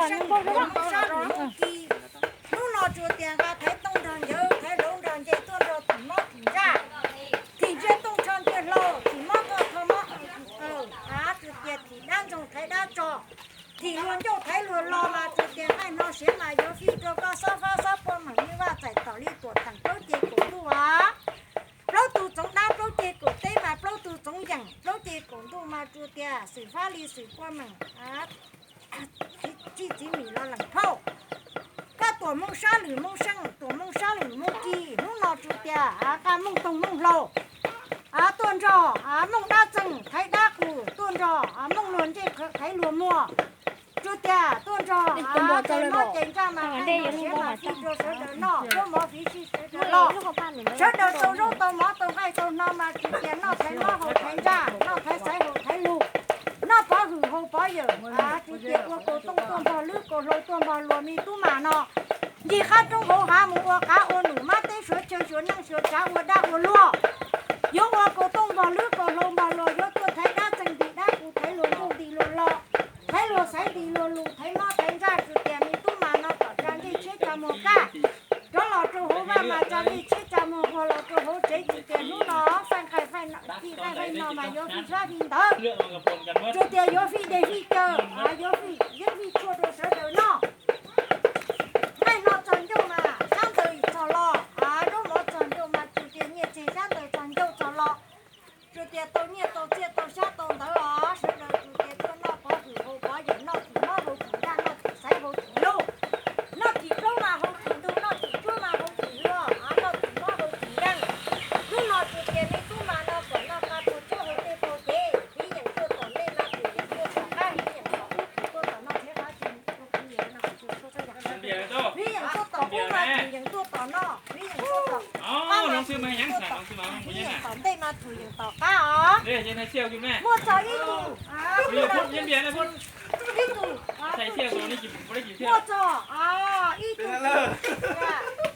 Sab lwm mus kis, hnub no tsuas tias nqa thaiv tooj nrog ncawv, thaiv hluav nrog nce tuaj nrog thim mob thim ntsaj, thim ntsiag tooj tsho ntsiag hlau, thim mob koj tho mob aws, av tsuas tias thim dab ntxoog thaiv dab tso, thim luag ncauj thaiv luag lo mas tsuas tias nqaij no siav mas yuav fij rau koj xob fab xob puag meem li vaj txais tom li tuam theem plaub ceg kaum ntuj av. Plaub tug txoov dab plaub ceg kaum teb mas plaub tug txoov yeem plaub ceg kaum ntuj mas tsuas tias xwm fab li xwm puag meem txij txiv mis los lees phauj. Koj tuam mooj sab lwm mooj seej, tuam mooj sab lwm mooj kis, hnub no tsuas tias av nqa mooj toog mooj hlau, av tuaj nrog av mooj dab txeeg thaiv dab qus, tuaj nrog av mooj luag ntsej thaiv luag muag, tsuas tias tuaj nrog av cais mob cais ntsaj mas nqaij no siav mas fij rau sawv daws noj, muab mov fiv sij sawv daws los. Sawv daws tau zaub tau mov tau nqaij tau hno mas tsuas tias noj thaiv mob haus thaiv ntsaj, noj thaiv xaiv haus thaiv lug, noj pov hwm haus pov yawm, tsuas tias ua kaus tooj tuaj npog lwb kaus hlau tuaj npog luag me tub mas no. Ncig qab roob hauv hav mus ua qav ua num mab teb suav chaw suav neej suav tsav ua dab ua luag. Yuav ua kaus tooj npog lwb kaus hlau npog luag yuav tuaj thaiv dab txeeg nti dab qus thaiv luag ncauj nti luag lo, thaiv luag xaiv nti luag lus thaiv mob thaiv ntsaj tsuas tias me tub mas no kom tsa ntsej siab tsa muag kaj. Rov los rau hauv vaj mas tsa ntsej siab tsa muag nquag los rau hauv tsev tsuas tias hnub no faij nqaij faij no mas yuav fij sab fij ntawd, tsuas tias yuav fij dej fij cawv, yuav fij yeeb fij tshuaj rau sawv daws noj. Nqaij no txog ncauj mas sab ntawd txog los, zaub mov txog ncauj mas tsuas tias nyiaj txiag sab ntawd txog ncauj txog los, tsuas tias tau nyiaj tau txiaj tau xyab tau ntawv os, sawv daws tsuas tias tuaj noj pov hwm haus pov yawm, noj thim mob haus thim ntsaj, noj thim xaiv haus thim lug, noj thim plaub mas haus thim ntug, noj thim cuab mas haus thim hluas, noj thim mob haus thim nkeeg. Hnub no tsuas tias me tub mas no kom noj qab puag cuab haus dej puag kev, viv yeem tuaj tom ntej mas thim yeem tuaj tom qab, viv yeem tom ub thim tuaj tom no, thiab qab tsis viv yeem tuaj tom ub mas thim yeem tuaj tom no, viv yeem tuaj tom qab mas thim yeem tuaj tom, viv yeem tom ntej mas thim yeem tom qab os. Muaj txog ib tug, ib tug, muaj txog ib tug,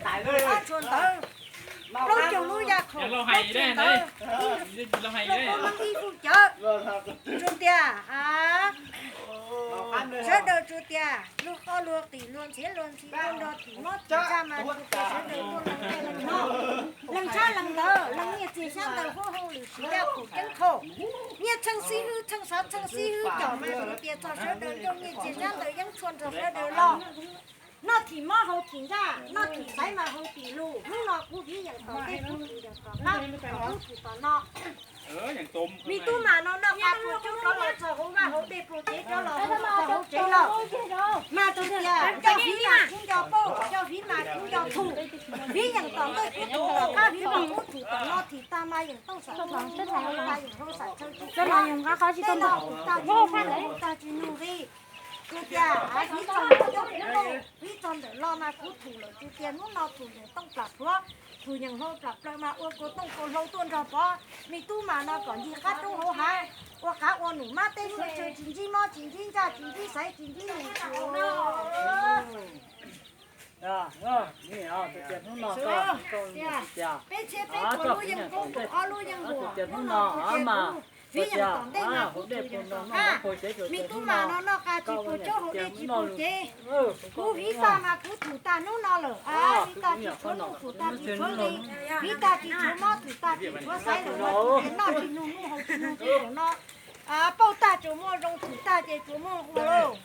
qab tshuav ntawd, plaub caug lub yaj khaum, plaub caug ntawd, ib, plaub caug ib fuj cawv, tsuas tias, sawv daws tsuas tias luag qoj luag qis luag ntxhiav luag ntxhi tuaj nrog thim mob thim ntsaj mas tsuas tias sawv daws tuaj lees nqaij lees hno, lees tshab lees ntawv, lees nyiaj txiag xyab ntawv huab hau lwm sim yaj khaum ceeb khaum, nyiaj txheej xib hwb txheej xav txheej xib hwb caum mas tsuas tias txog sawv daws ncauj nyiaj txiag xyab ntawv yeeb tshuaj nrog sawv daws los. Noj thim mob haus thim ntsaj, noj thim xaiv mas haus thim lus. Hnub no kuv viv yeem tom ntej, kuv thim yeem tom qab, kuv thim tom no. Me tub mas no noj qab puag cuab rov los txog hauv vaj hauv dej puag kev, rov los txog hauv tsev lawm. Mas tsuas tias coj viv mas kuv nco pauj, coj viv mas kuv nco thum. Viv yeem tom ntej kuv thum tom qab, viv mas kuv thum tom no, thim tag mas yeem tooj xam txhua, yeem hlau xam txhua, tej no thum tag tsis nug, thum tag tsis nug nqi. Tsuas tias viv txog ntawm los mas kuv thum lawm, tsuas tias hnub no thum ntawm tooj plam pluav, thum yeem hlau plam plaws mas ua kaus tooj kaus hlau tuaj nrog pov. Me tub mas no kom ncig qab roob hauv hav, ua qav ua num mab teb suav chaw, tsis ntsib mob tsis ntsib ntsaj tsis ntsib xaiv tsis ntsib lus. Peb txhiab peb puas lub yeej koob, ob lub yeej huam, hnub no mas viv yeem tom ntej mas kuv thum yeem tom qab. Me tub mas no noj qab tsis puag cuab haus dej tsis puag kev. Kuv viv tag mas kuv thum tag hnub no lawm, viv tag tsis tshuav nuj, thum tag tsis tshuav nqi, viv tag tsis tshuav mob, thum tag tsis tshuav xaiv lawm, noj tsis nug nuj haus tsis nug nqi lawm no. Pauj tag tsuas muaj zoo, thum tag ces tsuas muaj ua lauj.